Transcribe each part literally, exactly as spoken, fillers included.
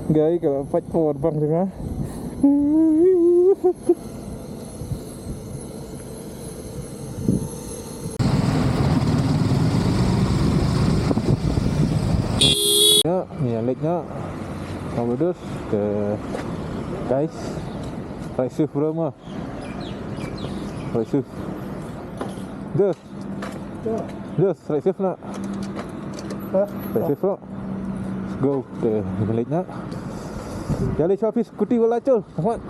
Guys, ka la pait power bank jong nga. Ïa, ïa leit noh. Ka ba dus, guys. Ride safe bro mo. Ride safe. Dus. Yes, ride safe noh. Ride safe noh. Let's go. Te, ïa leit noh. Ïa leit sha office, scooty wala chul. Come on.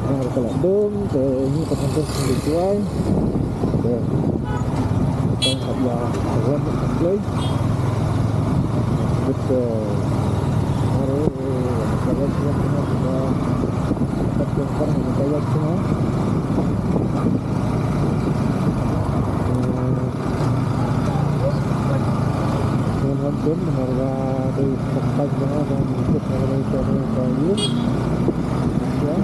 Nga ka la dum, te ini ka pantun sendiri tuai. Te, kita tak ya, kita tak play. Betul. Aduh, kita tak play, kita tak play. Kita tak play, kita tak play. Hmm. Ngan hap dum, harga dei pakai jana dan ikut harga itu ada yang kaya. Ya.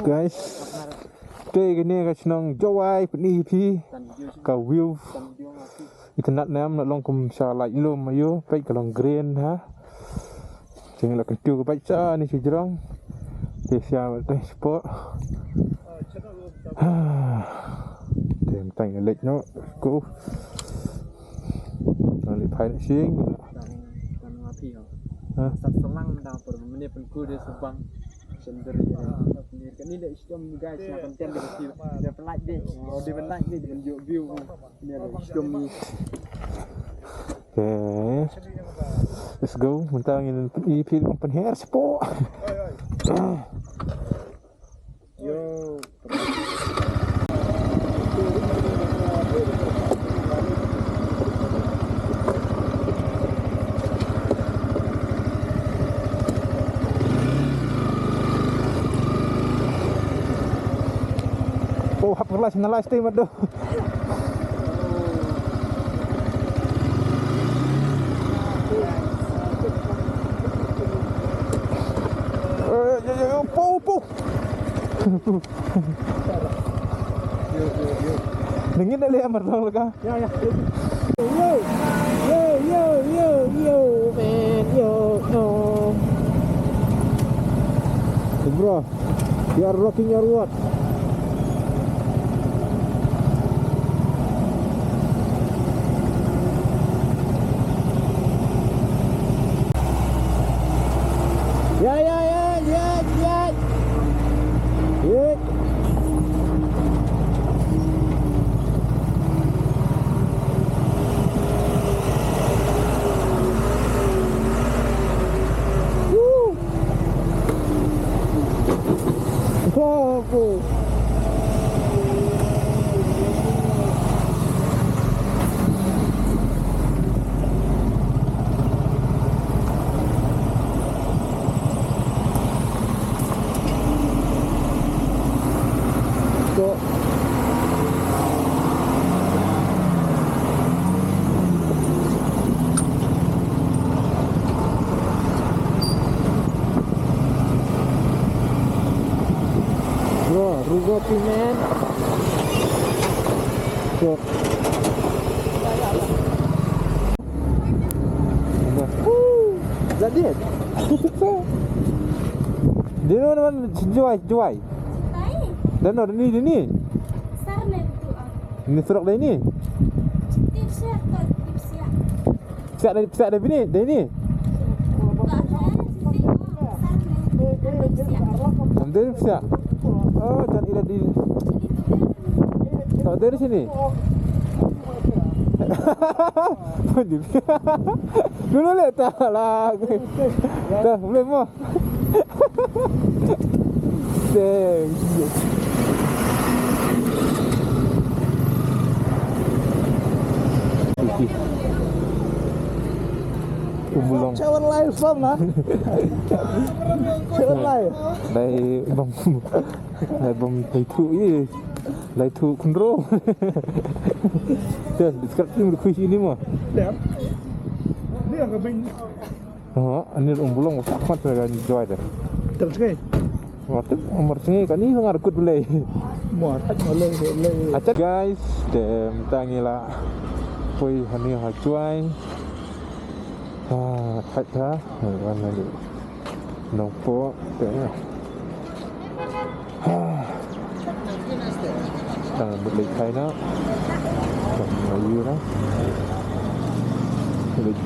Guys, te kane ka shnong Jowai, pyni phi ka view. Itynnad ne em, la long kum sha lait lum aïu, peit ka long green ha. Jing la kyntu ka bike sha ni sha jrong. Te sha te spot. Te tang leit noh ko. Nang leit phai na sing. Ha? Sa salang da por mene pen ku de subang. Sendiri. Kani de stom guys, na konten de sih. De pelak de. Oh, de pelak de, de view. Okay. Let's go. Mynta ngin ïa phi pynher spot. Yo. Oh, hap ngelais, ngelais te madu. Eh, yo, yo, yo, po, po. Dingin dah lihat merdong leka. Ya, ya. Yo, yo, yo, yo, yo, man, yo, no. Bro, you are rocking your what? Ya, ya, ya, ya, ya. Ya. Woo. Go, go. Go. Bro, Rugo Pimen. Bro. Woo. Jadi. Dino man Jowai, Jowai. Dino dini, dini. Ni surok dini. Psiak dai, psiak dai bini, dai ni. Am dai psiak. Oh, jan ila di. Tak dari sini. Dulu le tak lah. Dah, boleh mah. Dang. Umbulong. Chawan lai sam na. Chawan lai. Dai bam. Dai bam dai tu ye. Dai tu kundro. Dah, subscribe ni, khuis ini mah. Dah. Ni yang kami. Ha, ani Umbulong sa khmat sa kan Jowai de. Terus ke? Mati, umur sini kan ni ngar kut belai. Muat, mulai, mulai. Achat guys, dem tangila. Pui hani ha Jowai. Ha, khat ha. Kan lagi. Nongpo, de. Tang bit leit khai na. Tang ayu na. Leit.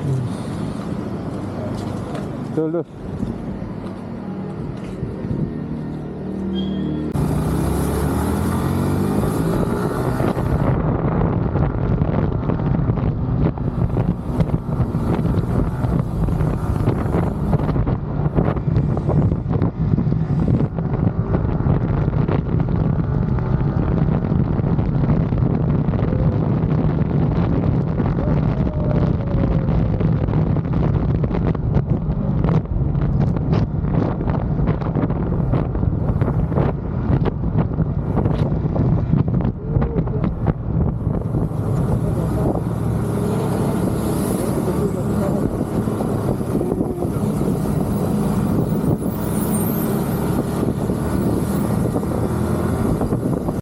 Tul, tul.